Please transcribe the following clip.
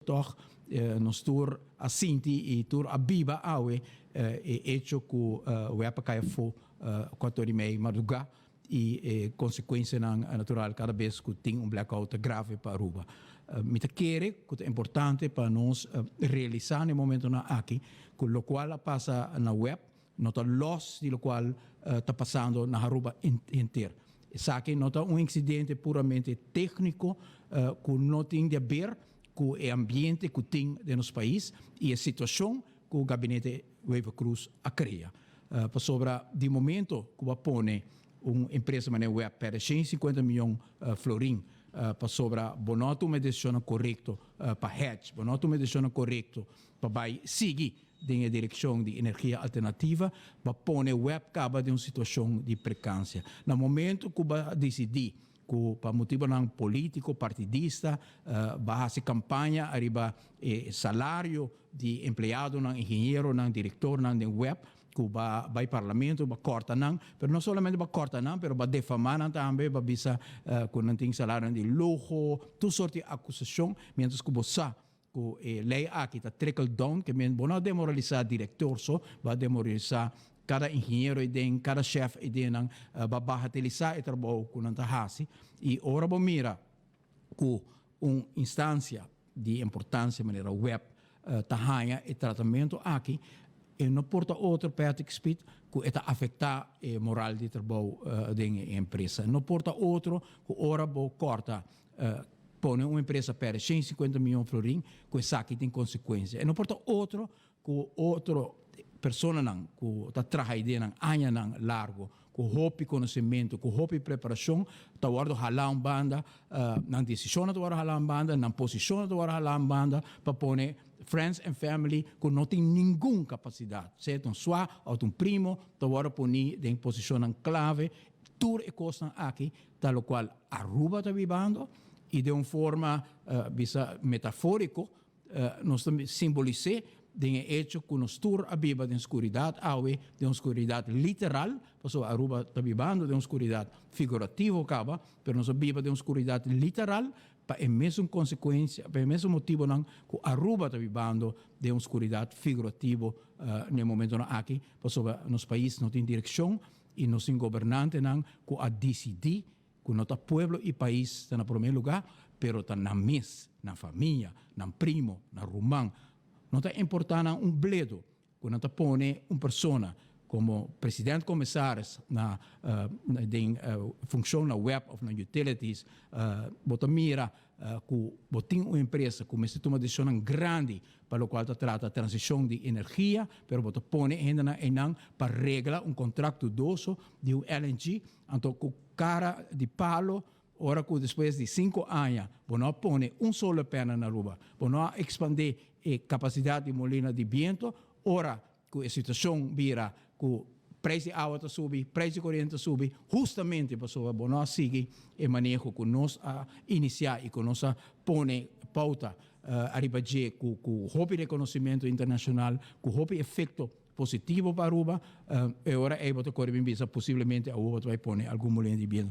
Toch nos tur a sinti y tur a biba awe e hecho cu web a cay afo 4:30 marduga y e consecuencianan natural cada bes cu tin un blackout grave pa Aruba. Mi ta kere cu ta importante pa nos realisa na e momentonan aki cu locual a pasa na web no ta los di locual ta pasando na Aruba henter. Esaki no ta un incidente puramente tecnico cu no tin di haber cu e ambiente cu tin den nos pais y e situacion cu Gabinete Wever-Croes a crea. Pasobra di momento cu bo a pone un empresa manera web perde 150 miyon florin pasobra bo no a tuma e decisionnan corecto pa hedge, bo no a tuma e decisionnan corecto pa bay sigui den e direccion di energia alternativa, bo a pone web caba den un situacion di precancia. Na momento cu bo a dicidi cu pa motibonan politico, partidista, bo a haci campaña ariba e salario di empleadonan, ingenieronan, directornan den web, cu bo bay parlamento, bo a corta nan, pero no solamente bo a corta nan, pero bo a defama nan tambe, bo a bisa cu nan tin salarionan di luho, tur soort di acusacion, mientras cu bo sa cu e ley aki ta trickle down, ke men bo no a demoralisa director so, bo a demoralisa cada ingeniero ey, cada chef ey nan, bo a bagatelisa e trabou cu nan ta haci. Y ora bo mira cu un instancia di importancia manera web ta haya e tratamento aki, e no por ta otro, Patrick Speed, cu ta afecta e moral di trabou den empresa. No por ta otro cu ora bo corta, pone un empresa perde 150 miyon florin, cu esaki tin consecuencia. E no por ta otro cu otro personanan cu ta traha nan añanan largo, cu hopi conocimento, cu hopi preparacion, ta wordo hala un banda, nan decision ta wordo hala un banda, nan posicion ta wordo hala un banda, pa pone friends and family cu no tin ningun capacidad, sea un swa of un primo, ta wordo poni den posicion clave. Tur e cosnan aki, tal locual Aruba ta bibando, y di un forma bisa metaforico, nos simbolisa den e hecho cu nos tur a biba den oscuridad awe, den oscuridad literal, pasobra Aruba ta bibando den oscuridad figurativo caba, pero nos a biba den oscuridad literal pa e mesun consecuencia, pa e mesun motibonan cu Aruba ta bibando den oscuridad figurativo na e momentonan aki, pasobra nos pais no tin direccion y no tin gobernantenan cu a dicidi cu no ta pueblo y pais ta na prome lugar, pero ta nan mes, nan famia, nan primo, nan ruman. No ta importa nan un bledo cu nan ta pone un persona como presidente commissaris na den funcion na web of na utilities, bo ta mira cu bo tin un empresa cu mester tuma decision grandi pa locual ta trata transicion di energia, pero bo ta pone hendenan einan pa regla un contrato dudoso di un LNG, anto cu cara di palo, ora cu despues di 5 aña, bo no pone un solo panel na Aruba, bo no expande e capacidad di molina di biento, ora cu e situacion bira cu prijs di awa ta subi, prijs di coriente ta subi, justamente pasobra bo no a sigui e maneho cu nos a inicia y cu nos a pone pauta ariba dje cu hopi reconocimento internacional, cu hopi efecto positivo pa Aruba, e ora ey bo ta core bin bisa posiblemente Aruba bay pone algun molina di biento.